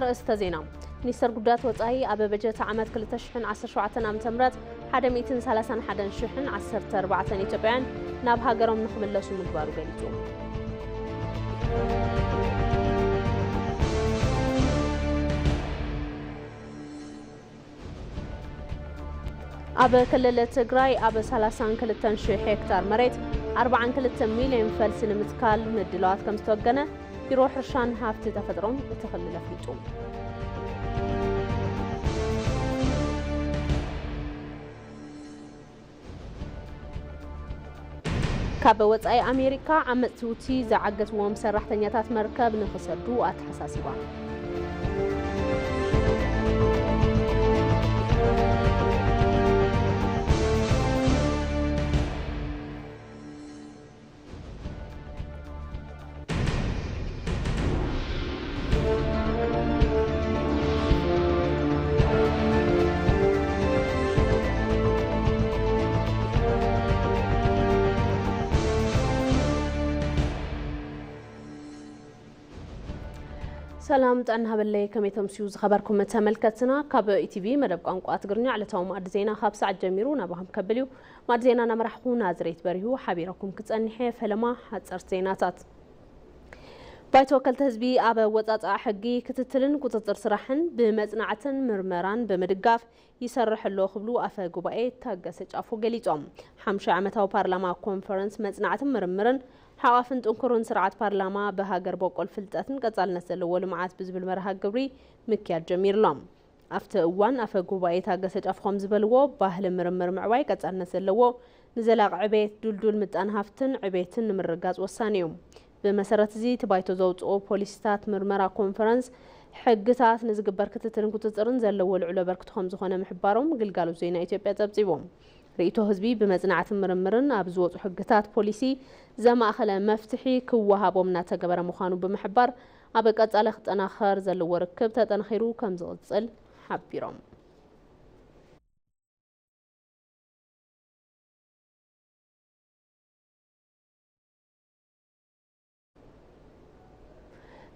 ኣርእስተ ዜና። ሚኒስተር ጉዳያት ወጻኢ ኣብ በጀት ዓመት ክልተ ሽሕን ዓሰርተ ሸውዓተን ዓመተ ምህረት ሓደ ሚእትን ሰላሳን ሓደን ሽሕን ዓሰርተ ኣርባዕተን ኢትዮጵያውያን ናብ ሃገሮም ንኽምለሱ ምግባሩ ገሊጹ። ኣብ ክልል ትግራይ ኣብ ሰላሳን ክልተን ሽሕ ሄክታር መሬት ኣርባዓን ክልተ ሚልዮን ፈልሲ ንምትካል ምድላዋት ከም ዝተወገነ ቢሮ ሕርሻን ሃፍቲ ተፈጥሮን እቲ ክልል ኣፍሊጡ። ካብ ወጻኢ ኣሜሪካ ዓመጽቲ ሁቲ ዝዓገትዎም ሰራሕተኛታት መርከብ ንኽሰዱ ኣተሓሳሲባ። ሰላም ጥዕና ሃበለይ፣ ከመይ ተምስዩ ዝኸበርኩም ተመልከትና። ካብ ኢቲቪ መደብ ቋንቋ ትግርኛ ዕለታዊ መኣዲ ዜና ካብ ሰዓት ጀሚሩ ናባኹም ከብል እዩ። መኣዲ ዜና እናመራሕኹ ናዝሬት በሪሁ ሓቢረኩም ክጸንሕ እየ። ፈለማ ሓጸርቲ ዜናታት። ባይቶ ወከልቲ ህዝቢ ኣብ ኣወጻጽኣ ሕጊ ክትትልን ቁጽጽር ስራሕን ብመጽናዕትን ምርመራን ብምድጋፍ ይሰርሕ ኣሎ ክብሉ ኣፈ ጉባኤ ታገሰ ጫፎ ገሊጾም። ሓምሻይ ዓመታዊ ፓርላማ ኮንፈረንስ መጽናዕትን ምርምርን ሓቋፍን ጥንኩርን ስርዓት ፓርላማ ብሃገር በቆል ፍልጠትን ቀጻልነት ዘለዎ ልምዓት ብዝብል መርሃ ግብሪ ምክያድ ጀሚሩ ኣሎ። ኣብቲ እዋን ኣፈ ጉባኤ ታገሰ ጫፎ ከም ዝበልዎ፣ ባህሊ ምርምር ምዕባይ ቀጻልነት ዘለዎ ንዘላቒ ዕቤት፣ ድልዱል ምጣነ ሃፍትን ዕቤትን ንምርግጋጽ ወሳኒ እዩ። ብመሰረት እዚ እቲ ባይቶ ዘውጽኦ ፖሊሲታት ምርመራ ኮንፈረንስ ሕግታት ንዝግበር ክትትልን ቁጽጽርን ዘለዎ ልዑል ኣበርክቶ ከም ዝኾነ ምሕባሮም ግልጋሎት ዜና ኢትዮጵያ ጸብጺቡ። ርእይቶ ህዝቢ ብመጽናዕትን ምርምርን ኣብ ዝወጹ ሕግታት ፖሊሲ ዘማእኸለ መፍትሒ ክወሃቦም እናተገበረ ምዃኑ ብምሕባር ኣብ ቀጻሊ ክጠናኸር ዘለዎ ርክብ ተጠናኺሩ ከም ዝቕጽል ሓቢሮም።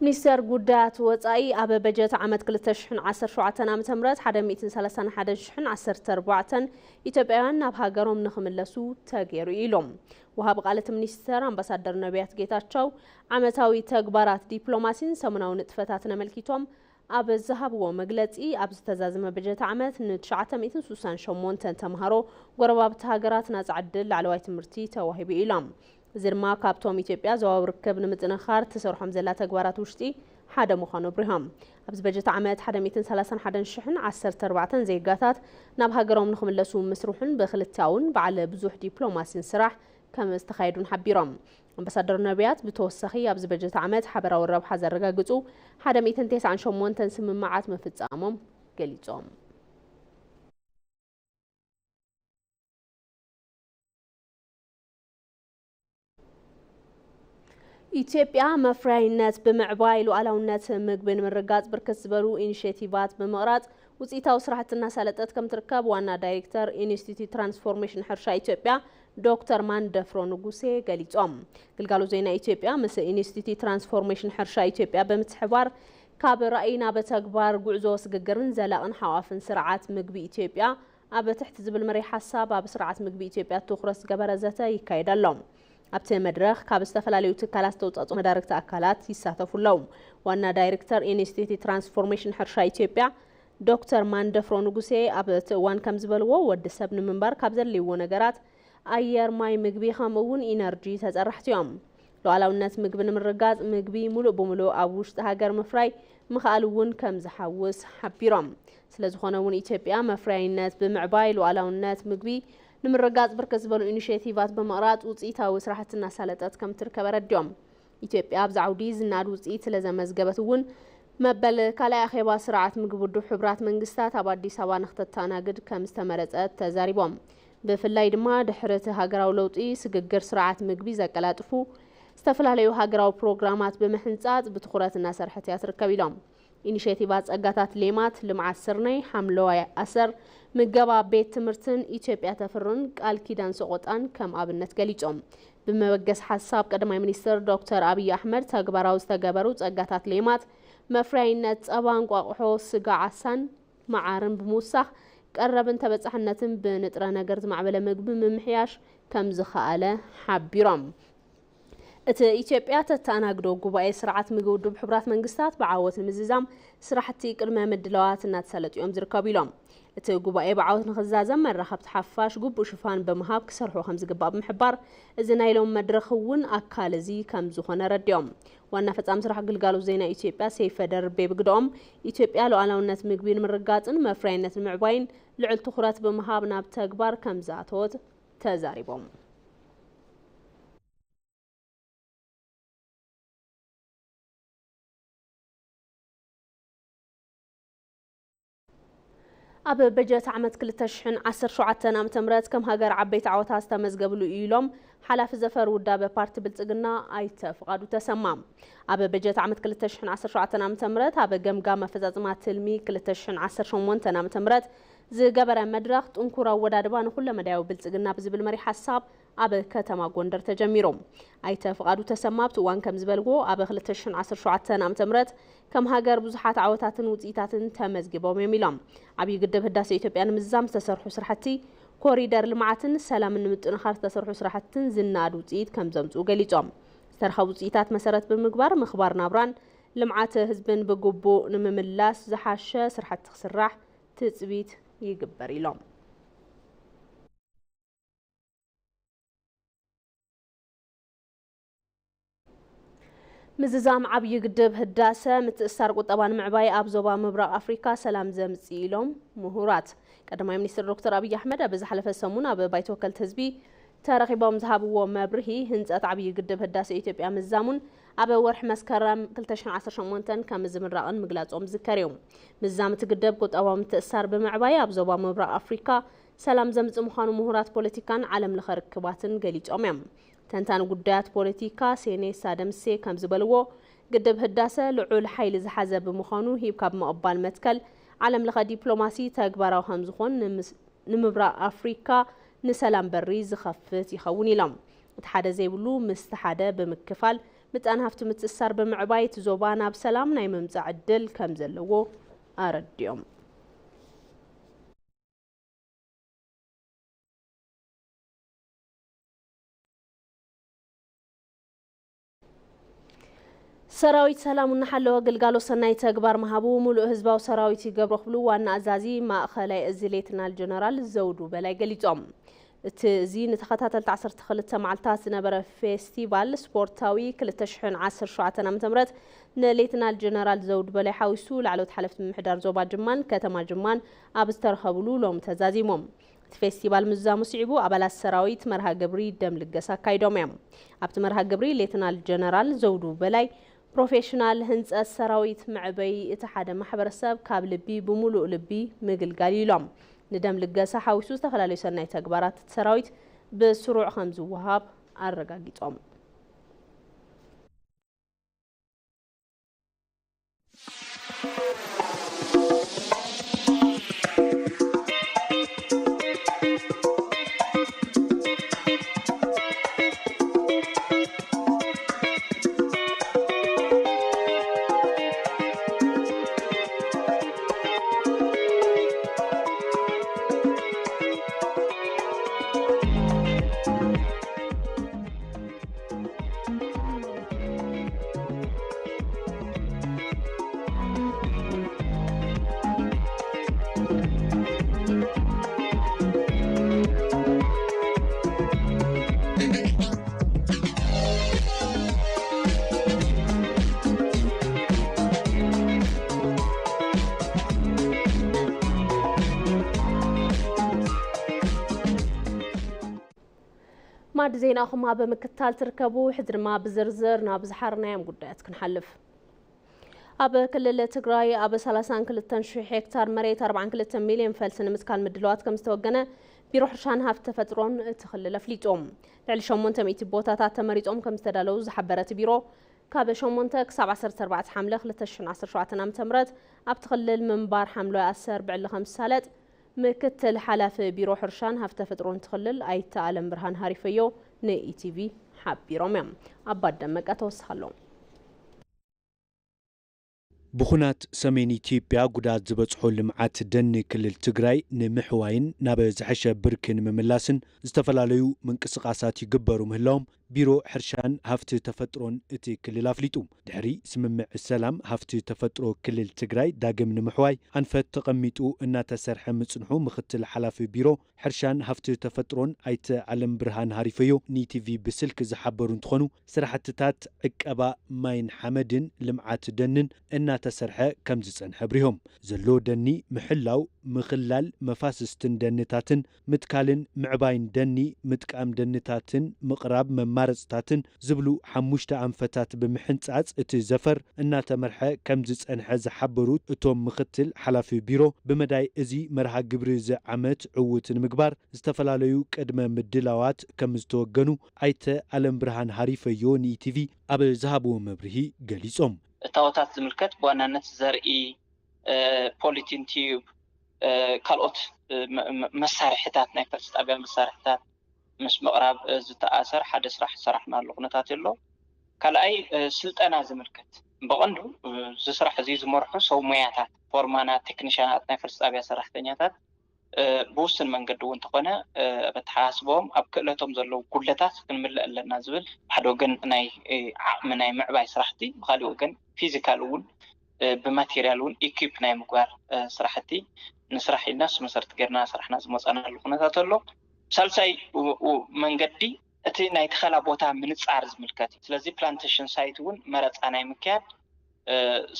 ሚኒስተር ጉዳያት ወጻኢ ኣብ በጀት ዓመት ክልተ ሽሕን ዓሰርተ ሸውዓተን ዓመተ ምህረት ሓደ ሚእትን ሰላሳን ሓደን ሽሕን ዓሰርተ ኣርባዕተን ኢትዮጵያውያን ናብ ሃገሮም ንኽምለሱ ተገይሩ ኢሎም። ወሃቢ ቃል እቲ ሚኒስተር ኣምባሳደር ነቢያት ጌታቸው ዓመታዊ ተግባራት ዲፕሎማሲን ሰሙናዊ ንጥፈታትን ኣመልኪቶም ኣብ ዝሃብዎ መግለጺ፣ ኣብ ዝተዛዘመ በጀት ዓመት ንትሽዓተ ሚእትን ስሳን ሸሞንተን ተምሃሮ ጎረባብቲ ሃገራት ናጻ ዕድል ላዕለዋይ ትምህርቲ ተዋሂቡ ኢሎም። እዚ ድማ ካብቶም ኢትዮጵያ ዞባዊ ርክብ ንምጥንኻር ትሰርሖም ዘላ ተግባራት ውሽጢ ሓደ ምዃኑ ኣብሪሆም። ኣብዚ በጀት ዓመት ሓደ ሚእትን ሰላሳን ሓደን ሽሕን ዓሰርተ ኣርባዕተን ዜጋታት ናብ ሃገሮም ንኽምለሱ ምስርሑን ብክልቲኣውን በዓል ብዙሕ ዲፕሎማሲን ስራሕ ከም ዝተኻየዱን ሓቢሮም። ኣምባሳደር ነቢያት ብተወሳኺ ኣብዚ በጀት ዓመት ሓበራዊ ረብሓ ዘረጋግጹ ሓደ ሚእትን ተስዓን ሸሞንተን ስምምዓት ምፍጻሞም ገሊጾም። ኢትዮጵያ መፍረያይነት ብምዕባይ ሉዓላውነት ምግቢ ንምርጋጽ ብርክት ዝበሉ ኢኒሼቲቫት ብምቕራጽ ውፅኢታዊ ስራሕቲ እናሳለጠት ከም ትርከብ ዋና ዳይሬክተር ኢንስቲትዩት ትራንስፎርሜሽን ሕርሻ ኢትዮጵያ ዶክተር ማንደፍሮ ንጉሴ ገሊጾም። ግልጋሎት ዜና ኢትዮጵያ ምስ ኢንስቲትዩት ትራንስፎርሜሽን ሕርሻ ኢትዮጵያ ብምትሕባር ካብ ራእይ ናብ ተግባር ጉዕዞ ስግግርን ዘላቕን ሓቋፍን ስርዓት ምግቢ ኢትዮጵያ ኣብ ትሕቲ ዝብል መሪሕ ሓሳብ ኣብ ስርዓት ምግቢ ኢትዮጵያ ትኹረት ዝገበረ ዘተ ይካየድ ኣሎ። ኣብቲ መድረኽ ካብ ዝተፈላለዩ ትካላት ዝተውፃእፁ መዳርግቲ ኣካላት ይሳተፉ ኣለዉ። ዋና ዳይሬክተር ኢንስቲትዩት ትራንስፎርሜሽን ሕርሻ ኢትዮጵያ ዶክተር ማንደፍሮ ንጉሴ ኣብ እቲ እዋን ከም ዝበልዎ፣ ወዲ ሰብ ንምንባር ካብ ዘድልይዎ ነገራት ኣየር፣ ማይ፣ ምግቢ ከምኡ እውን ኢነርጂ ተፀራሕቲ እዮም። ሉዓላውነት ምግቢ ንምርጋፅ ምግቢ ሙሉእ ብሙሉእ ኣብ ውሽጢ ሃገር ምፍራይ ምኽኣል እውን ከም ዝሓውስ ሓቢሮም። ስለ ዝኾነ እውን ኢትዮጵያ መፍረያይነት ብምዕባይ ሉዓላውነት ምግቢ ንምርጋፅ ብርክት ዝበሉ ኢኒሼቲቫት ብምቕራፅ ውፅኢታዊ ስራሕቲ እናሳለጠት ከም ትርከብ ኣረዲኦም። ኢትዮጵያ ኣብዚ ዓውዲ ዝነኣድ ውፅኢት ስለ ዘመዝገበት እውን መበል ካልኣይ ኣኼባ ስርዓት ምግቢ ውድብ ሕቡራት መንግስታት ኣብ ኣዲስ ኣበባ ንክተተኣናግድ ከም ዝተመረፀት ተዛሪቦም። ብፍላይ ድማ ድሕሪ እቲ ሃገራዊ ለውጢ ስግግር ስርዓት ምግቢ ዘቀላጥፉ ዝተፈላለዩ ሃገራዊ ፕሮግራማት ብምሕንፃፅ ብትኹረት እናሰርሐት እያ ትርከብ ኢሎም። ኢኒሼቲቫ ጸጋታት ሌማት፣ ልምዓት ስርናይ፣ ሓምለዋይ ኣሰር፣ ምገባ ቤት ትምህርትን ኢትዮጵያ ተፍርን ቃል ኪዳን ሰቆጣን ከም ኣብነት ገሊጾም። ብመበገሲ ሓሳብ ቀዳማይ ሚኒስትር ዶክተር ኣብይ ኣሕመድ ተግባራዊ ዝተገበሩ ጸጋታት ሌማት መፍረያይነት ጸባ፣ እንቋቑሖ፣ ስጋ ዓሳን መዓርን ብምውሳኽ፣ ቀረብን ተበጻሕነትን ብንጥረ ነገር ዝማዕበለ ምግቢ ምምሕያሽ ከም ዝኸኣለ ሓቢሮም። እቲ ኢትዮጵያ ተተኣናግዶ ጉባኤ ስርዓት ምግቢ ውድብ ሕቡራት መንግስታት ብዓወት ንምዝዛም ስራሕቲ ቅድመ ምድላዋት እናተሳለጡ እዮም ዝርከቡ ኢሎም። እቲ ጉባኤ ብዓወት ንኽዛዘም መራኸብቲ ሓፋሽ ግቡእ ሽፋን ብምሃብ ክሰርሑ ከም ዝግባእ ብምሕባር፣ እዚ ናይ ሎም መድረኽ እውን ኣካል እዚ ከም ዝኾነ ረዲኦም። ዋና ፈጻሚ ስራሕ ግልጋሎት ዜና ኢትዮጵያ ሰይፈ ደርቤ ብግደኦም፣ ኢትዮጵያ ሉዓላውነት ምግቢ ንምርጋጽን መፍረያይነት ንምዕባይን ልዑል ትኹረት ብምሃብ ናብ ተግባር ከም ዝኣተወት ተዛሪቦም። ኣብ በጀት ዓመት ክልተ ሽሕን ዓሰርተ ሸውዓተን ዓመተ ምህረት ከም ሃገር ዓበይቲ ዓወታት ዝተመዝገብሉ እዩ ኢሎም ሓላፊ ዘፈር ውዳበ ፓርቲ ብልጽግና ኣይተ ፍቓዱ ተሰማ። ኣብ በጀት ዓመት ክልተ ሽሕን ዓሰርተ ሸውዓተን ዓመተ ምህረት ኣብ ገምጋም ኣፈጻጽማ ትልሚ ክልተ ሽሕን ዓሰርተ ሸሞንተን ዓመተ ምህረት ዝገበረ መድረኽ ጥንኩር ኣወዳድባ ንኹለመዳያዊ ብልጽግና ብዝብል መሪ ሓሳብ ኣብ ከተማ ጎንደር ተጀሚሩ። ኣይተ ፍቓዱ ተሰማ ኣብቲ እዋን ከም ዝበልዎ፣ ኣብ ክልተ ሽሕን ዓሰርተ ሸውዓተን ዓመተ ምህረት ከም ሃገር ብዙሓት ዓወታትን ውጽኢታትን ተመዝጊቦም እዮም ኢሎም። ዓብዪ ግድብ ህዳሴ ኢትዮጵያ ንምዝዛም ዝተሰርሑ ስራሕቲ፣ ኮሪደር ልምዓትን ሰላምን ንምጥንኻር ዝተሰርሑ ስራሕትን ዝነኣድ ውጽኢት ከም ዘምጽኡ ገሊጾም። ዝተረኸቡ ውጽኢታት መሰረት ብምግባር ምኽባር ናብራን ልምዓት ህዝብን ብግቡእ ንምምላስ ዝሓሸ ስራሕቲ ክስራሕ ትጽቢት ይግበር ኢሎም። ምዝዛም ዓብዪ ግድብ ህዳሰ ምትእስሳር ቁጠባ ንምዕባይ ኣብ ዞባ ምብራቕ ኣፍሪካ ሰላም ዘምጽእ ኢሎም ምሁራት። ቀዳማይ ሚኒስትር ዶክተር ኣብይ ኣሕመድ ኣብ ዝሓለፈ ሰሙን ኣብ ባይቶ ወከልቲ ህዝቢ ተረኺቦም ዝሃብዎ መብርሂ፣ ህንፀት ዓብዪ ግድብ ህዳሰ ኢትዮጵያ ምዛሙን ኣብ ወርሒ መስከረም ክልተ ሽሕን ዓሰርተ ሸሞንተን ከም ዝምረቕን ምግላጾም ዝዝከር እዩ። ምዛም እቲ ግድብ ቁጠባዊ ምትእስሳር ብምዕባይ ኣብ ዞባ ምብራቕ ኣፍሪካ ሰላም ዘምጽእ ምዃኑ ምሁራት ፖለቲካን ዓለም ለኸ ርክባትን ገሊጾም እዮም። ተንታኒ ጉዳያት ፖለቲካ ሴኔሳ ደምሴ ከም ዝበልዎ፣ ግድብ ህዳሰ ልዑል ሓይሊ ዝሓዘ ብምዃኑ፣ ሂብካ ብምቕባል መትከል ዓለም ለኸ ዲፕሎማሲ ተግባራዊ ከም ዝኾን ንምስ-፣ ንምብራቕ ኣፍሪካ ንሰላም በሪ ዝኸፍት ይኸውን ኢሎም። እቲ ሓደ ዘይብሉ ምስቲ ሓደ ብምክፋል፣ ምጣነ ሃፍቲ ምትእስሳር ብምዕባይ፣ እቲ ዞባ ናብ ሰላም ናይ ምምጻእ ዕድል ከም ዘለዎ ኣረዲኦም። ሰራዊት ሰላም እናሓለወ ግልጋሎት ሰናይ ተግባር ምሃቡ ምሉእ ህዝባዊ ሰራዊት ይገብሮ ክብሉ ዋና ኣዛዚ ማእኸላይ እዚ ሌትናል ጀነራል ዘውዱ በላይ ገሊጾም። እቲ እዚ ንተኸታተልቲ ዓሰርተ ክልተ መዓልታት ዝነበረ ፌስቲቫል ስፖርታዊ ክልተ ሽሕን ዓሰርተ ሸውዓተን ዓመተ ምህረት ንሌትናል ጀነራል ዘውዱ በላይ ሓዊሱ ላዕለዎት ሓለፍቲ ምምሕዳር ዞባ ጅማን ከተማ ጅማን ኣብ ዝተረኸብሉ ሎሚ ተዛዚሞም። እቲ ፌስቲቫል ምዝዛሙ ስዒቡ ኣባላት ሰራዊት መርሃ ግብሪ ደም ልገሳ ኣካይዶም እዮም። ኣብቲ መርሃ ግብሪ ሌትናል ጀነራል ዘውዱ በላይ ፕሮፌሽናል ህንፀት ሰራዊት መዕበይ እቲ ሓደ ማሕበረሰብ ካብ ልቢ ብምሉእ ልቢ ምግልጋል ኢሎም። ንደም ልገሳ ሓዊሱ ዝተፈላለዩ ሰናይ ተግባራት እቲ ሰራዊት ብስሩዕ ከም ዝወሃብ ኣረጋጊጾም። ማዕዲ ዜናኹም ኣብ ምክትታል ትርከቡ። ሕዚ ድማ ብዝርዝር ናብ ዝሓርናዮም ጉዳያት ክንሓልፍ። ኣብ ክልል ትግራይ ኣብ ሰላሳን ክልተን ሽሕ ሄክታር መሬት ኣርባዓን ክልተን ሚልዮን ፈልሲ ንምትካል ምድላዋት ከም ዝተወገነ ቢሮ ሕርሻን ሃብቲ ተፈጥሮን እቲ ክልል ኣፍሊጡ። ልዕሊ ሸሞንተ ሚእቲ ቦታታት ተመሪጾም ከም ዝተዳለዉ ዝሓበረ እቲ ቢሮ፣ ካብ ሸሞንተ ክሳብ ዓሰርተ ኣርባዕተ ሓምለ ክልተ ሽሕን ዓሰርተ ሸውዓተን ዓመተ ምህረት ኣብቲ ክልል ምንባር ሓምለዋይ ኣሰር ብዕሊ ከም ዝሳለጥ ምክትል ሓላፊ ቢሮ ሕርሻን ሃብቲ ተፈጥሮን እቲ ክልል ኣይተ ኣለም ብርሃን ሃሪፈዮ ንኢቲቪ ሓቢሮም እዮም። ኣባት ደመቀ ተወስኻሎም። ብኹናት ሰሜን ኢትዮጵያ ጉዳት ዝበጽሖ ልምዓት ደኒ ክልል ትግራይ ንምሕዋይን ናብ ዝሐሸ ብርኪ ንምምላስን ዝተፈላለዩ ምንቅስቓሳት ይግበሩ ምህላዎም ቢሮ ሕርሻን ሃፍቲ ተፈጥሮን እቲ ክልል ኣፍሊጡ። ድሕሪ ስምምዕ ሰላም ሃፍቲ ተፈጥሮ ክልል ትግራይ ዳግም ንምሕዋይ ኣንፈት ተቐሚጡ እናተሰርሐ ምጽንሑ ምኽትል ሓላፊ ቢሮ ሕርሻን ሃፍቲ ተፈጥሮን ኣይተ ኣለም ብርሃን ሃሪፈዮ ንኢቲቪ ብስልኪ ዝሓበሩ እንትኾኑ፣ ስራሕትታት ዕቀባ ማይን ሓመድን ልምዓት ደንን እናተሰርሐ ከም ዝጸንሐ ኣብሪሆም። ዘሎ ደኒ ምሕላው፣ ምኽላል መፋስስትን ደንታትን፣ ምትካልን ምዕባይን ደኒ፣ ምጥቃም ደንታትን ምቕራብ መማረፅታትን ዝብሉ ሓሙሽተ ኣንፈታት ብምሕንጻጽ እቲ ዘፈር እናተመርሐ ከም ዝጸንሐ ዝሓበሩ እቶም ምኽትል ሓላፊ ቢሮ፣ ብመዳይ እዚ መርሃ ግብሪ እዚ ዓመት ዕዉት ንምግባር ዝተፈላለዩ ቅድመ ምድላዋት ከም ዝተወገኑ ኣይተ ኣለም ብርሃን ሃሪፈዮ ንኢቲቪ ኣብ ዝሃብዎ መብርሂ ገሊጾም። እታወታት ዝምልከት ብዋናነት ዘርኢ፣ ፖሊቲን ቲዩብ፣ ካልኦት መሳርሕታት፣ ናይ ፈልሲ ጣቢያ መሳርሕታት ምስ ምቕራብ ዝተኣሰር ሓደ ስራሕ ዝሰራሕናሉ ኩነታት ኣሎ። ካልኣይ፣ ስልጠና ዝምልከት፣ ብቐንዱ እዚ ስራሕ እዚ ዝመርሑ ሰብ ሞያታት፣ ፎርማናት፣ ቴክኒሻናት፣ ናይ ፈልሲ ጣቢያ ሰራሕተኛታት ብውስን መንገዲ እውን እንተኾነ፣ በተሓሳስቦም ኣብ ክእለቶም ዘለዉ ጉድለታት ክንምልእ ኣለና ዝብል፣ ሓደ ወገን ናይ ዓቕሚ ናይ ምዕባይ ስራሕቲ፣ ብካሊእ ወገን ፊዚካል እውን ብማቴርያል እውን ኢኪፕ ናይ ምግባር ስራሕቲ ንስራሕ ኢልና እሱ መሰረት ገርና ስራሕና ዝመፃናሉ ኩነታት ኣሎ። ሳልሳይ መንገዲ እቲ ናይ ተኸላ ቦታ ምንፃር ዝምልከት እዩ። ስለዚ ፕላንቴሽን ሳይት እውን መረፃ ናይ ምክያድ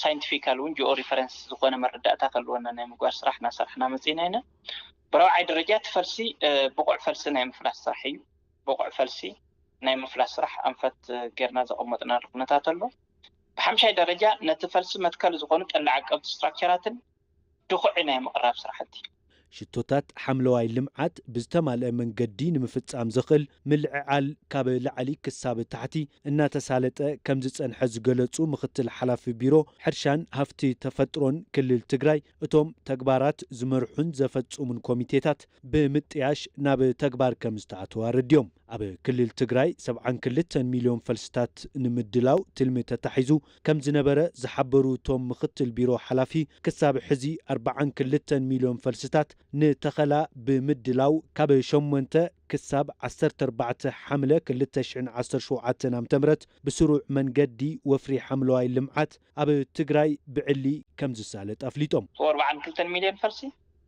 ሳይንቲፊካል እውን ጂኦ ሪፈረንስ ዝኾነ መረዳእታ ከልወና ናይ ምግባር ስራሕ እናሰራሕና መፂና ኢና። ብረብዓይ ደረጃ እቲ ፈልሲ ብቑዕ ፈልሲ ናይ ምፍላስ ስራሕ እዩ። ብቑዕ ፈልሲ ናይ ምፍላስ ስራሕ ኣንፈት ገርና ዘቐመጥናሉ ኩነታት ኣሎ። ብሓምሻይ ደረጃ ነቲ ፈልሲ መትከል ዝኾኑ ጠሊ ዓቀብቲ ስትራክቸራትን ድኹዒ ናይ ምቕራብ ስራሕቲ። ሽቶታት ሓምለዋይ ልምዓት ብዝተማልአ መንገዲ ንምፍጻም ዘኽእል ምልዕዓል ካብ ላዕሊ ክሳብ ታሕቲ እናተሳለጠ ከም ዝጸንሐ ዝገለጹ ምኽትል ሓላፊ ቢሮ ሕርሻን ሃፍቲ ተፈጥሮን ክልል ትግራይ፣ እቶም ተግባራት ዝመርሑን ዘፈጽሙን ኮሚቴታት ብምጥያሽ ናብ ተግባር ከም ዝተኣተወ ኣረዲኦም። ኣብ ክልል ትግራይ ሰብዓን ክልተን ሚልዮን ፈልስታት ንምድላው ትልሚ ተታሒዙ ከም ዝነበረ ዝሓበሩ እቶም ምኽትል ቢሮ ሓላፊ፣ ክሳብ ሕዚ ኣርብዓን ክልተን ሚልዮን ፈልስታት ንተኸላ ብምድላው ካብ ሸሞንተ ክሳብ ዓሰርተ ኣርባዕተ ሓምለ ክልተ ሽሕን ዓሰርተ ሸውዓተን ዓመተ ምህረት ብስሩዕ መንገዲ ወፍሪ ሓምለዋይ ልምዓት ኣብ ትግራይ ብዕሊ ከም ዝሳለጥ ኣፍሊጦም። ኣርብዓን ክልተን ሚልዮን ፈልሲ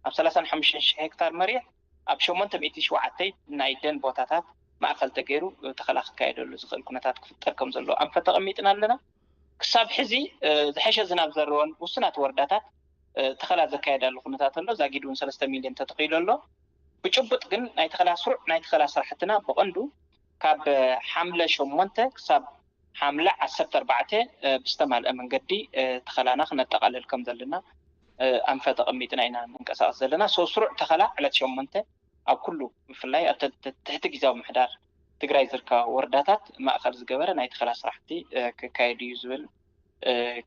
ኣብ ሰላሳን ሓሙሽተን ሽሕ ሄክታር መሬት ኣብ ሸሞንተ ሚእቲ ሸውዓተ ናይ ደን ቦታታት ማእኸል ተገይሩ ተኸላ ክካየደሉ ዝኽእል ኩነታት ክፍጠር ከም ዘሎ ኣንፈት ተቐሚጥና ኣለና። ክሳብ ሕዚ ዝሐሸ ዝናብ ዘረወን ውሱናት ወረዳታት ተኸላ ዘካየዳሉ ኩነታት ኣሎ። ዛጊድ እውን ሰለስተ ሚልዮን ተተኺሉ ኣሎ። ብጭቡጥ ግን ናይ ተኸላ ስሩዕ ናይ ተኸላ ስራሕትና ብቐንዱ ካብ ሓምለ ሸሞንተ ክሳብ ሓምለ ዓሰርተ ኣርባዕተ ብዝተማልአ መንገዲ ተኸላና ክነጠቓልል ከም ዘለና ኣንፈት ኣቐሚጥና ኢና ንንቀሳቐስ ዘለና። ሶ ስሩዕ ተኸላ ዕለት ሸሞንተ ኣብ ኩሉ ብፍላይ ኣብ ትሕቲ ግዜያዊ ምምሕዳር ትግራይ ዝርከባ ወረዳታት ማእኸል ዝገበረ ናይ ተኸላ ስራሕቲ ክካየድ እዩ ዝብል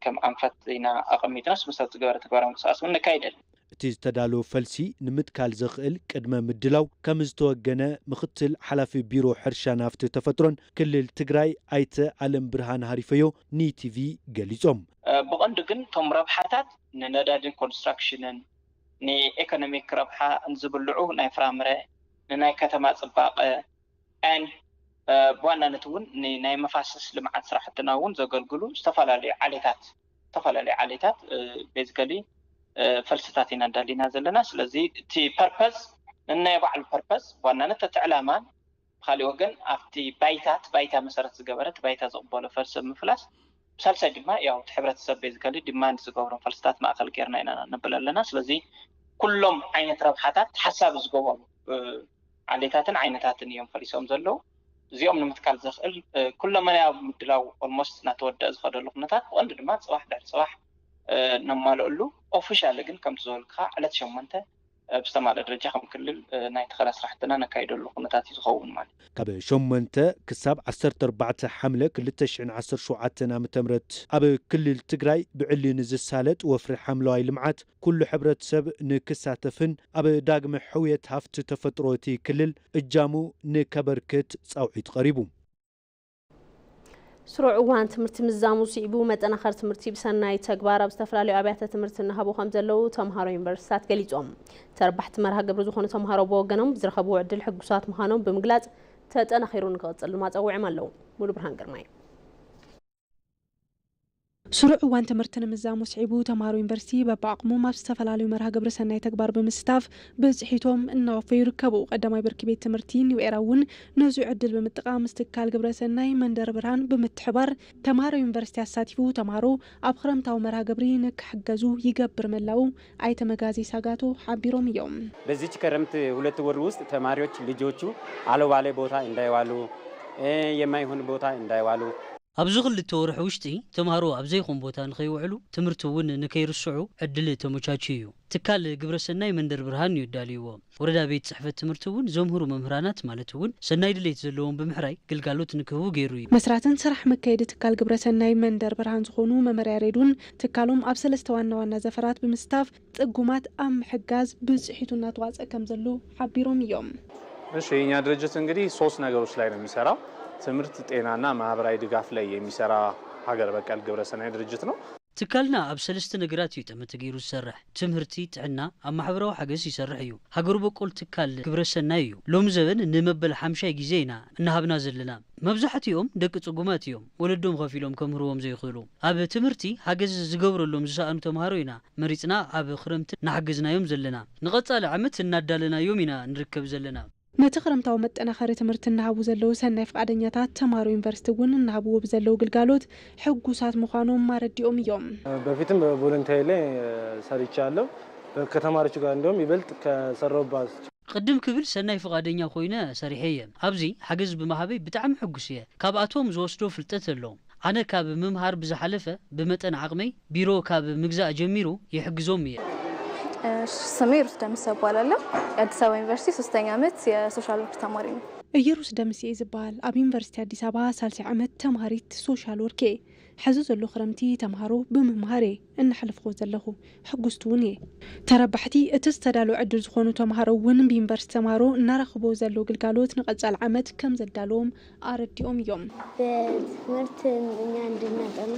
ከም ኣንፈት ኢና ኣቐሚጥና። እሱ መሰረት ዝገበረ ተግባራዊ ምንቅስቃስ እውን ነካይድ ኣለና። እቲ ዝተዳለወ ፈልሲ ንምትካል ዘኽእል ቅድመ ምድላው ከም ዝተወገነ ምኽትል ሓላፊ ቢሮ ሕርሻን ሃፍቲ ተፈጥሮን ክልል ትግራይ ኣይተ ኣለም ብርሃን ሃሪፈዮ ንኢቲቪ ገሊጾም። ብቐንዱ ግን እቶም ረብሓታት ንነዳድን ኮንስትራክሽንን ንኢኮኖሚክ ረብሓ ንዝብልዑ ናይ ፍራምረ፣ ንናይ ከተማ ፅባቐ፣ ን ብዋናነት እውን ናይ መፋሰስ ልምዓት ስራሕትና እውን ዘገልግሉ ዝተፈላለዩ ዓሌታት ዝተፈላለዩ ዓሌታት ቤዚካሊ ፈልስታት ኢና እንዳሊና ዘለና። ስለዚ እቲ ፐርፐዝ ነናይ ባዕሉ ፐርፐዝ ብዋናነት እቲ ዕላማን ብካሊእ ወገን ኣብቲ ባይታት ባይታ መሰረት ዝገበረ እቲ ባይታ ዝቕበሎ ፈልሲ ምፍላስ፣ ብሳልሳይ ድማ ያው እቲ ሕብረተሰብ ቤዚካሊ ዲማንድ ዝገብሮም ፈልስታት ማእኸል ጌርና ኢና ነብል ኣለና። ስለዚ ኩሎም ዓይነት ረብሓታት ሓሳቢ ዝገበሩ ዓሌታትን ዓይነታትን እዮም ፈሊሶም ዘለዉ። እዚኦም ንምትካል ዘኽእል ኩለመናያዊ ምድላው ኦልሞስት እናተወደአ ዝኸደሉ ኩነታት፣ ብቐንዱ ድማ ፅባሕ ድሕሪ ፅባሕ ነማልእሉ። ኦፊሻሊ ግን ከምቲ ዝበልካ ዕለት ሸሞንተ ብዝተማልአ ደረጃ ከም ክልል ናይ ተኸላ ስራሕትና ነካይደሉ ኩነታት እዩ ዝኸውን ማለት እዩ። ካብ ሸሞንተ ክሳብ ዓሰርተ ኣርባዕተ ሓምለ ክልተ ሽሕን ዓሰርተ ሸውዓተን ዓመተ ምህረት ኣብ ክልል ትግራይ ብዕሊ ንዝሳለጥ ወፍሪ ሓምለዋይ ልምዓት ኩሉ ሕብረተሰብ ንክሳተፍን ኣብ ዳግመ ሕውየት ሃፍቲ ተፈጥሮ እቲ ክልል እጃሙ ንከበርክት ፃውዒት ቀሪቡ። ስሩዕ እዋን ትምህርቲ ምዝዛሙ ስዒቡ፣ መጠናኸሪ ትምህርቲ ብሰናይ ተግባር ኣብ ዝተፈላለዩ ኣብያተ ትምህርቲ እናሃቡ ከም ዘለዉ ተምሃሮ ዩኒቨርሲታት ገሊጾም። ተረባሕቲ መርሃ ግብሪ ዝኾኑ ተምሃሮ ብወገኖም፣ ብዝረኸብዎ ዕድል ሕጉሳት ምዃኖም ብምግላጽ፣ ተጠናኺሩ ንክቕጽል ድማ ጸዊዖም ኣለዉ። ሙሉ ብርሃን ግርማይ። ስሩዕ እዋን ትምህርቲ ንምዝዛሙ ስዒቡ፣ ተምሃሮ ዩኒቨርሲቲ በብዓቕሞም ኣብ ዝተፈላለዩ መርሃ ግብሪ ሰናይ ተግባር ብምስታፍ ብፅሒቶም እናወፈዩ ይርከቡ። ቀዳማይ ብርኪ ቤት ትምህርቲ ኒው ኤራ እውን ነዚ ዕድል ብምጥቃም ምስ ትካል ግብረ ሰናይ መንደር ብርሃን ብምትሕባር ተምሃሮ ዩኒቨርሲቲ ኣሳቲፉ፣ ተምሃሮ ኣብ ክረምታዊ መርሃ ግብሪ ንክሕገዙ ይገብር ምህላዉ ኣይተ መጋዜ ሳጋቶ ሓቢሮም እዮም። በዚች ክረምት ሁለት ወር ውስጥ ተማሪዎች ልጆቹ አልባሌ ቦታ እንዳይዋሉ፣ እ፣ የማይሆን ቦታ እንዳይዋሉ፣ ኣብዚ ክልተ ወርሒ ውሽጢ ተምሃሮ ኣብ ዘይኮን ቦታ ንኸይውዕሉ፣ ትምህርቲ እውን ንከይርስዑ ዕድል ተመቻችዩ እዩ። ትካል ግብረሰናይ መንደር ብርሃን እዩ ኣዳልይዎ። ወረዳ ቤት ጽሕፈት ትምህርቲ እውን ዘምህሩ መምህራናት ማለት እውን ሰናይ ድሌት ዘለዎም ብምሕራይ ግልጋሎት ንክህቡ ገይሩ እዩ። መስራትን ስራሕ መካየዲ ትካል ግብረሰናይ መንደር ብርሃን ዝኾኑ መመርያ ሬዱን ትካሎም ኣብ ሰለስተ ዋና ዋና ዘፈራት ብምስታፍ ጽጉማት ኣብ ምሕጋዝ ብጽሒቱ እናተዋጸ ከም ዘሎ ሓቢሮም እዮም። እሺ፣ የኛ ድርጅት እንግዲህ ሶስት ነገሮች ላይ ነው የሚሰራው። ትምህርት፣ ጤናና ማህበራዊ ድጋፍ ላይ የሚሰራ ሀገር በቀል ግብረሰናይ ድርጅት ነው። ትካልና ኣብ ሰለስተ ነገራት እዩ ጠመተ ገይሩ ዝሰርሕ። ትምህርቲ፣ ጥዕና፣ ኣብ ማሕበራዊ ሓገዝ ይሰርሕ እዩ። ሃገር በቆል ትካል ግብረሰናይ እዩ። ሎሚ ዘበን ንመበል ሓምሻይ ግዜ ኢና እናሃብና ዘለና። መብዛሕትኦም ደቂ ጽጉማት እዮም፣ ወለዶም ከፊሎም ከምህርዎም ዘይኽእሉ። ኣብ ትምህርቲ ሓገዝ ዝገብረሎም ዝሰኣኑ ተምሃሮ ኢና መሪጽና ኣብ ክረምቲ እናሓገዝናዮም ዘለና። ንቐጻሊ ዓመት እናዳለናዮም ኢና ንርከብ ዘለና። ነቲ ክረምታዊ መጠናኸሪ ትምህርቲ እናሃቡ ዘለዉ ሰናይ ፍቓደኛታት ተምሃሮ ዩኒቨርሲቲ እውን እናሃብዎ ብዘለዉ ግልጋሎት ሕጉሳት ምዃኖም ኣረዲኦም እዮም። በፊትም በቮለንተሪ ላይ ሰርቻለሁ። ከተማሪዎቹ ጋር እንዲሁም ይበልጥ ከሰራሁባት። ቅድም ክብል ሰናይ ፍቓደኛ ኮይነ ሰሪሐ እየ። ኣብዚ ሓገዝ ብምሃበይ ብጣዕሚ ሕጉስ እየ። ካብኣቶም ዝወስዶ ፍልጠት ኣሎ። ኣነ ካብ ምምሃር ብዝሓለፈ ብመጠን ዓቕመይ ቢሮ ካብ ምግዛእ ጀሚሩ ይሕግዞም እየ። እሺ፣ ስሜ ሩት ደምሰ እባላለሁ። የአዲስ አበባ ዩኒቨርሲቲ ሶስተኛ ዓመት የሶሻል ወርክ ተማሪ ነኝ። እየሩስ ደምሴ ዝበሃል ኣብ ዩኒቨርሲቲ ኣዲስ ኣበባ ሳልሳይ ዓመት ተምሃሪት ሶሻል ወርክ እየ። ሕዚ ዘሎ ክረምቲ ተምሃሮ ብምምሃር እየ እናሕለፍኩ ዘለኹ። ሕጉስቲ እውን እየ። ተረባሕቲ እቲ ዝተዳለወ ዕድል ዝኾኑ ተምሃሮ እውን ብዩኒቨርሲቲ ተምሃሮ እናረኽቦ ዘለዉ ግልጋሎት ንቐጻሊ ዓመት ከም ዘዳለዎም ኣረዲኦም እዮም። በትምህርት እኛ እንድናጠና፣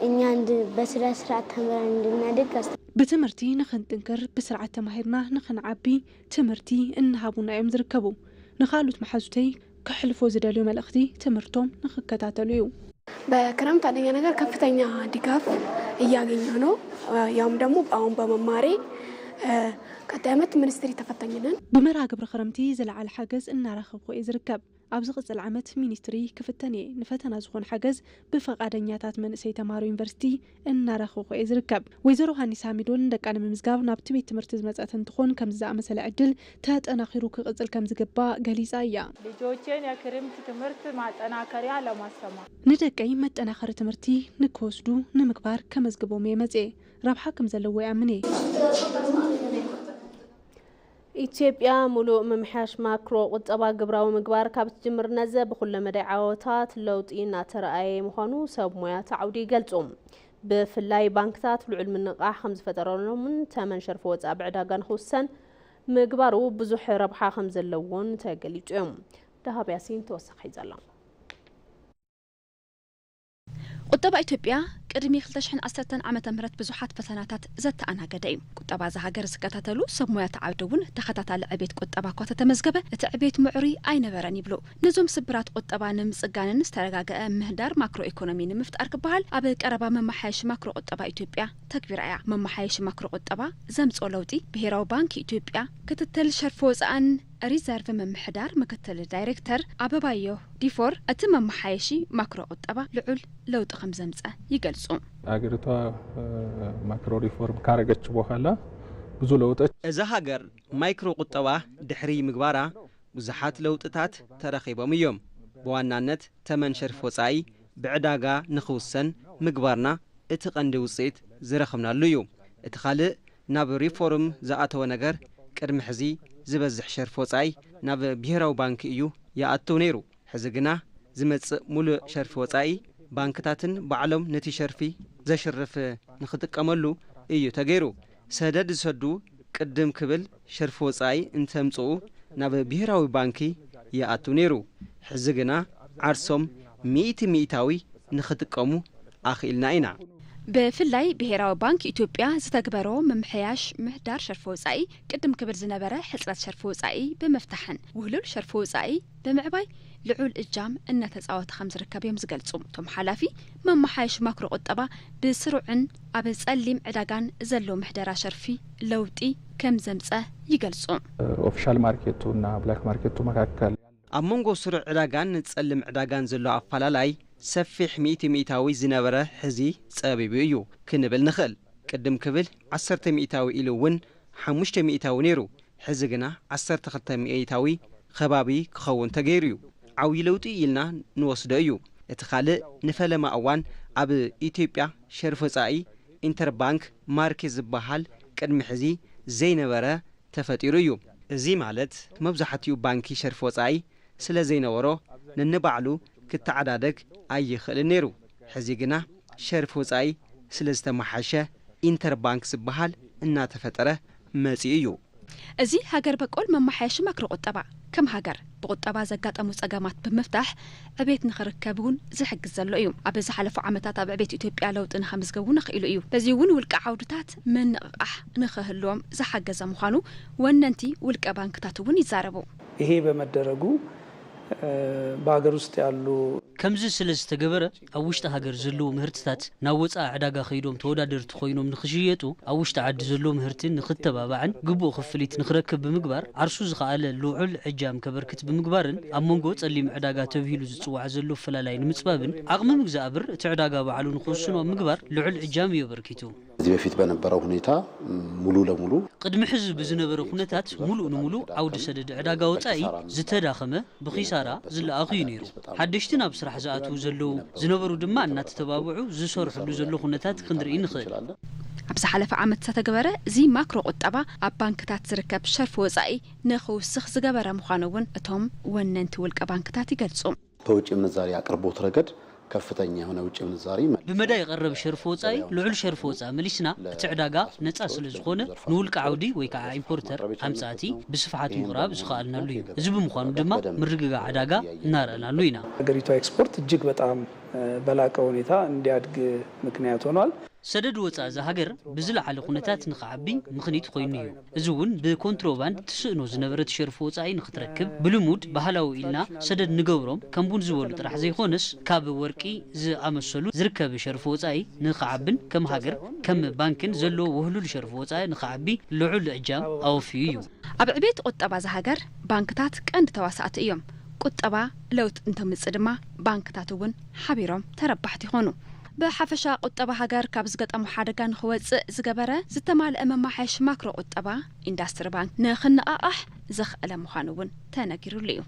እኛ እንድ-፣ በስነ ስርዓት ተምረን እንድናድግ አስተ- ብትምህርቲ ንኽንጥንክር፣ ብስርዓት ተማሂርና ንኽንዓቢ ትምህርቲ እናሃቡና እዮም ዝርከቡ። ንኻልኦት መሓዙተይ ከሕልፎ ዝደልዮ መልእኽቲ ትምህርቶም ንኽከታተሉ እዩ። በክረምት አንደኛ ነገር ከፍተኛ ድጋፍ እያገኘሁ ነው። ያውም ደግሞ አሁን በመማሬ፣ እ፣ ቀጣይ ዓመት ሚኒስትሪ ተፈታኝ ነን። ብመርሃ ግብሪ ክረምቲ ዝለዓለ ሓገዝ እናረኸብኩ እየ ዝርከብ። ኣብ ዝቕጽል ዓመት ሚኒስትሪ ክፍተን እየ። ንፈተና ዝኾን ሓገዝ ብፈቓደኛታት መንእሰይ ተምሃሮ ዩኒቨርሲቲ እናረኸብኩ እየ ዝርከብ። ወይዘሮ ሃኒስ ሃሚዶን ደቃ ንምምዝጋብ ናብቲ ቤት ትምህርቲ ዝመጸት እንትኾን፣ ከምዚ ዝኣመሰለ ዕድል ተጠናኺሩ ክቕጽል ከም ዝግባእ ገሊጻ እያ። ልጆቼን የክረምት ትምህርት ማጠናከሪያ ለማስተማር። ንደቀይ መጠናኸሪ ትምህርቲ ንክወስዱ ንምግባር ከመዝግቦም እየ መጽየ። ረብሓ ከም ዘለዎ ይኣምን እየ። ኢትዮጵያ፣ ምሉእ ምምሕያሽ ማክሮ ቁጠባ ግብራዊ ምግባር ካብ ትጅምር ነዘ፣ ብኩለ መዳይ ዓወታት ለውጢ እናተረኣየ ምዃኑ ሰብ ሞያታ ዓውዲ ይገልጹ። ብፍላይ ባንክታት ልዑል ምንቓሕ ከም ዝፈጠረሎምን ተመን ሸርፊ ወጻኢ ብዕዳጋ ንኽውሰን ምግባሩ ብዙሕ ረብሓ ከም ዘለዎን ተገሊጹ እዮም። ደሃብ ያሲን ተወሳኺ ሒዛ ኣላ። ቁጠባ ኢትዮጵያ ቅድሚ ክልተ ሽሕን ዓሰርተን ዓመተ ምህረት ብዙሓት ፈተናታት ዘተኣናገደ እዩ። ቁጠባ እዛ ሃገር ዝከታተሉ ሰብ ሞያታ ዓውዲ እውን ተኸታታሊ ዕቤት ቁጠባ እኳ ተተመዝገበ፣ እቲ ዕቤት ምዕሩይ ኣይነበረን ይብሉ። ነዞም ስብራት ቁጠባ ንምጽጋንን ዝተረጋገአ ምህዳር ማክሮ ኢኮኖሚ ንምፍጣር ክበሃል ኣብ ቀረባ መመሓየሺ ማክሮ ቁጠባ ኢትዮጵያ ተግቢራ እያ። መመሓየሺ ማክሮ ቁጠባ ዘምጽኦ ለውጢ ብሄራዊ ባንክ ኢትዮጵያ ክትትል ሸርፊ ወጻእን ሪዘርቭ ምምሕዳር ምክትል ዳይሬክተር ኣበባዮ ዲፎር፣ እቲ መመሓየሺ ማክሮ ቁጠባ ልዑል ለውጢ ከም ዘምጸ ይገልጹ። ሃገሪቷ፣ እ፣ ማክሮ ሪፎርም ካረገች በኋላ ብዙ ለውጦች እዛ ሃገር ማይክሮ ቁጠባ ድሕሪ ምግባራ ብዙሓት ለውጥታት ተረኺቦም እዮም። ብዋናነት ተመን ሸርፊ ወጻኢ ብዕዳጋ ንኽውሰን ምግባርና እቲ ቀንዲ ውጽኢት ዝረኽብናሉ እዩ። እቲ ካልእ ናብ ሪፎርም ዝኣተወ ነገር ቅድሚ ሕዚ ዝበዝሕ ሸርፊ ወጻኢ ናብ ብሄራዊ ባንክ እዩ ይኣቱ ነይሩ። ሕዚ ግና ዝመጽእ ሙሉእ ሸርፊ ወጻኢ ባንክታትን ባዕሎም ነቲ ሸርፊ ዘሽርፍ ንኽጥቀመሉ እዩ ተገይሩ። ሰደድ ዝሰዱ ቅድም ክብል ሸርፊ ወጻኢ እንተምጽኡ ናብ ብሄራዊ ባንኪ ይኣቱ ነይሩ። ሕዚ ግና ዓርሶም ሚእቲ ሚእታዊ ንኽጥቀሙ ኣኽኢልና ኢና። ብፍላይ ብሄራዊ ባንክ ኢትዮጵያ ዝተግበሮ ምምሕያሽ ምህዳር ሸርፊ ወጻኢ ቅድም ክብል ዝነበረ ሕጽረት ሸርፊ ወጻኢ ብምፍታሕን ውህሉል ሸርፊ ወጻኢ ብምዕባይ ልዑል እጃም እናተጻወተ ከም ዝርከብ እዮም ዝገልጹ። እቶም ሓላፊ፣ መመሓየሽ ማክሮ ቁጠባ ብስሩዕን ኣብ ጸሊም ዕዳጋን ዘሎ ምሕደራ ሸርፊ ለውጢ ከም ዘምጸ ይገልጹ። ኦፊሻል ማርኬቱ እና ብላክ ማርኬቱ መካከል ኣብ መንጎ ስሩዕ ዕዳጋን ጸሊም ዕዳጋን ዘሎ ኣፈላላይ ሰፊሕ ሚእቲ ሚእታዊ ዝነበረ ሕዚ ጸቢቡ እዩ ክንብል ንኽእል። ቅድም ክብል ዓሰርተ ሚእታዊ ኢሉ እውን ሓሙሽተ ሚእታዊ ነይሩ። ሕዚ ግና ዓሰርተ ክልተ ሚእታዊ ከባቢ ክኸውን ተገይሩ እዩ። ዓብዪ ለውጢ ኢልና ንወስዶ እዩ። እቲ ካልእ ንፈለማ እዋን ኣብ ኢትዮጵያ ሸርፊ ወጻኢ ኢንተርባንክ ማርኬት ዝበሃል ቅድሚ ሕዚ ዘይነበረ ተፈጢሩ እዩ። እዚ ማለት መብዛሕትኡ ባንኪ ሸርፊ ወጻኢ ስለ ዘይነበሮ ነንባዕሉ ክተዓዳደግ ኣይኽእልን ነይሩ። ሕዚ ግና ሸርፊ ወጻኢ ስለ ዝተመሓሸ ኢንተርባንክ ዝበሃል እናተፈጠረ መጺኡ እዩ። እዚ ሃገር በቆል መመሓየሺ ማክሮ ቁጠባ ከም ሃገር ብቁጠባ ዘጋጠሙ ጸገማት ብምፍታሕ ዕቤት ንኽርከብ እውን ዝሕግዝ ዘሎ እዩ። ኣብ ዝሓለፉ ዓመታት ኣብ ዕቤት ኢትዮጵያ ለውጢ ንኸምዝገብ እውን ኣኽኢሉ እዩ። በዚ እውን ውልቀ ዓውድታት ምንቕቓሕ ንኽህልዎም ዝሓገዘ ምዃኑ ወነንቲ ውልቀ ባንክታት እውን ይዛረቡ። ይሄ በመደረጉ በሀገር ውስጥ ያሉ ከምዚ ስለ ዝተገበረ ኣብ ውሽጢ ሃገር ዘለዉ ምህርትታት ናብ ወፃኢ ዕዳጋ ከይዶም ተወዳደርቲ ኮይኖም ንኽሽየጡ ኣብ ውሽጢ ዓዲ ዘሎ ምህርቲ ንኽተባባዕን ግቡእ ክፍሊት ንኽረክብ ብምግባር ዓርሱ ዝኸኣለ ልዑል ዕጃም ከበርክት ብምግባርን ኣብ መንጎ ፀሊም ዕዳጋ ተብሂሉ ዝፅዋዕ ዘሎ ኣፈላላይ ንምፅባብን ዓቕሚ ምግዛእ ብር እቲ ዕዳጋ ባዕሉ ንኽውስኖ ኣብ ምግባር ልዑል ዕጃም እዩ ኣበርኪቱ። ከዚህ በፊት በነበረው ሁኔታ ሙሉ ለሙሉ ቅድሚ ሕዚ ብዝነበረ ኩነታት ሙሉእ ንሙሉእ ዓውዲ ሰደድ ዕዳጋ ወጻኢ ዝተዳኸመ ብኺሳራ ዝለኣኽ እዩ ነይሩ። ሓደሽቲ ናብ ስራሕ ዝኣትዉ ዘለዉ ዝነበሩ ድማ እናተተባብዑ ዝሰርሕሉ ዘሎ ኩነታት ክንርኢ ንኽእል። ኣብ ዝሓለፈ ዓመት ዝተተግበረ እዚ ማክሮ ቁጠባ ኣብ ባንክታት ዝርከብ ሸርፊ ወጻኢ ንኽውስኽ ዝገበረ ምዃኑ እውን እቶም ወነንቲ ውልቀ ባንክታት ይገልጹ። በውጭ ምንዛሪ አቅርቦት ረገድ ከፍተኛ የሆነ ውጭ ምንዛሪ ብመዳይ የቐረብ ሸርፊ ወጻኢ ልዑል ሸርፊ ወጻኢ መሊስና እቲ ዕዳጋ ነጻ ስለ ዝኾነ ንውልቂ ዓውዲ ወይ ከዓ ኢምፖርተር ኣምጻእቲ ብስፍሓት ምቕራብ ዝኸኣልናሉ እዩ። እዚ ብምዃኑ ድማ ምርግጋዕ ዕዳጋ እናረእናሉ ኢና። ሀገሪቷ ኤክስፖርት እጅግ በጣም በላቀ ሁኔታ እንዲያድግ ምክንያት ሆኗል። ሰደድ ወጻኢ እዛ ሃገር ብዝለዓለ ኩነታት ንኽዓቢ ምኽኒት ኮይኑ እዩ። እዚ እውን ብኮንትሮባንድ ትስእኖ ዝነበረት ሸርፊ ወጻኢ ንኽትረክብ ብልሙድ ባህላዊ ኢልና ሰደድ ንገብሮም ከም ቡን ዝበሉ ጥራሕ ዘይኮነስ ካብ ወርቂ ዝኣመሰሉ ዝርከብ ሸርፊ ወጻኢ ንኽዓብን ከም ሃገር ከም ባንክን ዘለዎ ውህሉል ሸርፊ ወጻኢ ንኽዓቢ ልዑል እጃም ኣወፍዩ እዩ። ኣብ ዕቤት ቁጠባ እዛ ሃገር ባንክታት ቀንዲ ተዋሳእቲ እዮም። ቁጠባ ለውጢ እንተምጽእ ድማ ባንክታት እውን ሓቢሮም ተረባሕቲ ይኾኑ። ብሓፈሻ ቁጠባ ሃገር ካብ ዝገጠሞ ሓደጋ ንኽወጽእ ዝገበረ ዝተማልአ መማሓየሺ ማክሮ ቁጠባ ኢንዳስትሪ ባንክ ንኽነቓቓሕ ዘኽእለ ምዃኑ እውን ተነጊሩሉ እዩ።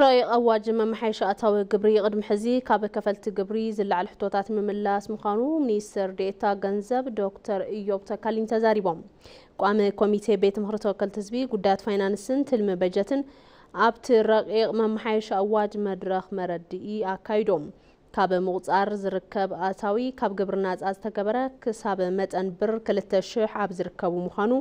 ረቂቕ ኣዋጅ መመሓየሺ ኣታዊ ግብሪ ቅድሚ ሕዚ ካብ ከፈልቲ ግብሪ ዝለዓል ሕቶታት ምምላስ ምዃኑ ሚኒስትር ዴኤታ ገንዘብ ዶክተር ኢዮብ ተካልኝ ተዛሪቦም። ቋሚ ኮሚቴ ቤት ምኽሪ ተወከልቲ ህዝቢ ጉዳያት ፋይናንስን ትልሚ በጀትን ኣብቲ ረቂቕ መመሓየሺ ኣዋጅ መድረኽ መረድኢ ኣካይዶም። ካብ ምቑፃር ዝርከብ ኣታዊ ካብ ግብሪ ናፃ ዝተገበረ ክሳብ መጠን ብር ክልተ ሽሕ ኣብ ዝርከቡ ምዃኑ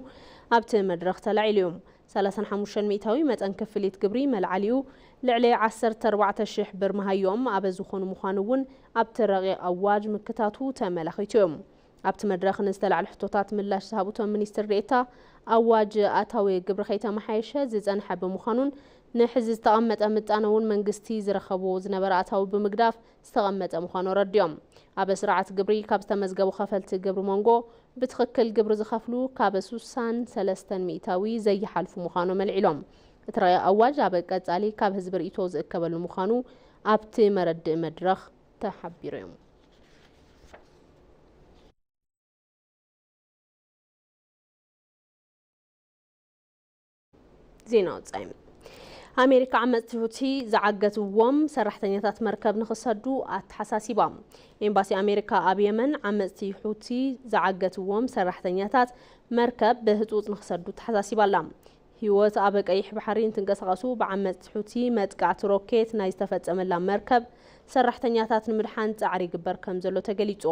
ኣብቲ መድረኽ ተላዒሉ እዩ። ሰላሳን ሓሙሽተን ሚእታዊ መጠን ክፍሊት ግብሪ መልዓሊኡ ልዕሊ ዓሰርተ ኣርባዕተ ሽሕ ብር መሃዮም ኣበ ዝኾኑ ምዃኑ እውን ኣብቲ ረቂቕ ኣዋጅ ምክታቱ ተመላኺቱ እዩ። ኣብቲ መድረኽ ንዝተላዕሉ ሕቶታት ምላሽ ዝሃቡ እቶም ሚኒስትር ዴኤታ፣ ኣዋጅ ኣታዊ ግብሪ ከይተመሓየሸ ዝፀንሐ ብምዃኑን ንሕዚ ዝተቐመጠ ምጣነ እውን መንግስቲ ዝረኸቦ ዝነበረ ኣታዊ ብምግዳፍ ዝተቐመጠ ምዃኑ ኣረዲኦም። ኣብ ስርዓት ግብሪ ካብ ዝተመዝገቡ ከፈልቲ ግብሪ መንጎ ብትኽክል ግብሪ ዝኸፍሉ ካብ ሱሳን ሰለስተን ሚእታዊ ዘይሓልፉ ምዃኖም ኣልዒሎም። እቲ ረቂቕ ኣዋጅ ኣብ ቀጻሊ ካብ ህዝቢ ርእይቶ ዝእከበሉ ምዃኑ ኣብቲ መረድእ መድረኽ ተሓቢሩ እዩ። ዜና ወጻኢ። ኣሜሪካ ዓመጽቲ ሁቲ ዝዓገትዎም ሰራሕተኛታት መርከብ ንኽሰዱ ኣተሓሳሲባ። ኤምባሲ ኣሜሪካ ኣብ የመን ዓመጽቲ ሁቲ ዝዓገትዎም ሰራሕተኛታት መርከብ ብህጹጽ ንኽሰዱ ኣተሓሳሲባ ኣላ። ህይወት ኣብ ቀይሕ ባሕሪ እንትንቀሳቐሱ ብዓመጽቲ ሑቲ መጥቃዕቲ ሮኬት ናይ ዝተፈጸመላ መርከብ ሰራሕተኛታት ንምድሓን ጻዕሪ ይግበር ከም ዘሎ ተገሊጹ።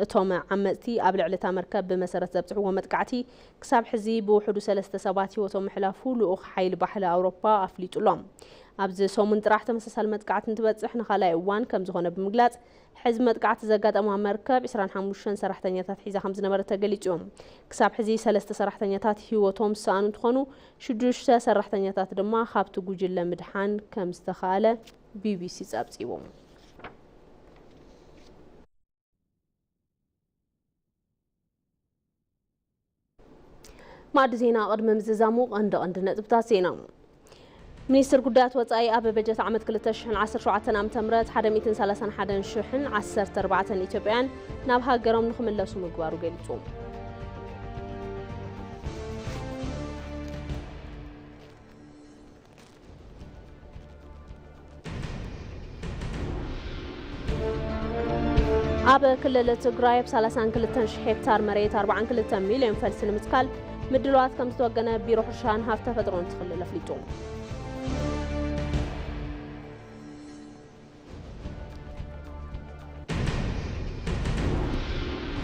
እቶም ዓመፅቲ ኣብ ልዕሊ እታ መርከብ ብመሰረት ዘብፅሕዎ መጥቃዕቲ ክሳብ ሕዚ ብውሕዱ ሰለስተ ሰባት ህይወቶም ምሕላፉ ልኡኽ ሓይሊ ባሕሪ ኣውሮፓ ኣፍሊጡ ኣሎ። ኣብዚ ሰሙን ጥራሕ ተመሳሳሊ መጥቃዕቲ እንትበፅሕ ንኻልኣይ እዋን ከም ዝኾነ ብምግላፅ፣ ሕዚ መጥቃዕቲ ዘጋጠማ መርከብ ዕስራን ሓሙሽተን ሰራሕተኛታት ሒዛ ከም ዝነበረ ተገሊፁ እዩ። ክሳብ ሕዚ ሰለስተ ሰራሕተኛታት ህይወቶም ዝሰኣኑ እንትኾኑ፣ ሽዱሽተ ሰራሕተኛታት ድማ ካብቲ ጉጅለ ምድሓን ከም ዝተኻእለ ቢቢሲ ፀብፂቡ። ማዕዲ ዜና ቅድሚ ምዝዛሙ ቀንዲ ቀንዲ ነጥብታት ዜና። ሚኒስትር ጉዳያት ወጻኢ ኣብ በጀት ዓመት ክልተ ሽሕን ዓሰርተ ሸውዓተን ዓመተ ምህረት ሓደ ሚእትን ሰላሳን ሓደን ሽሕን ዓሰርተ ኣርባዕተን ኢትዮጵያውያን ናብ ሃገሮም ንኽምለሱ ምግባሩ ገሊጹ። ኣብ ክልል ትግራይ ኣብ ሰላሳን ክልተን ሽሕ ሄክታር መሬት ኣርባዓን ክልተን ሚልዮን ፈልሲ ንምትካል ምድላዋት ከም ዝተወገነ ቢሮ ሕርሻን ሃብቲ ተፈጥሮን እቲ ክልል ኣፍሊጡ።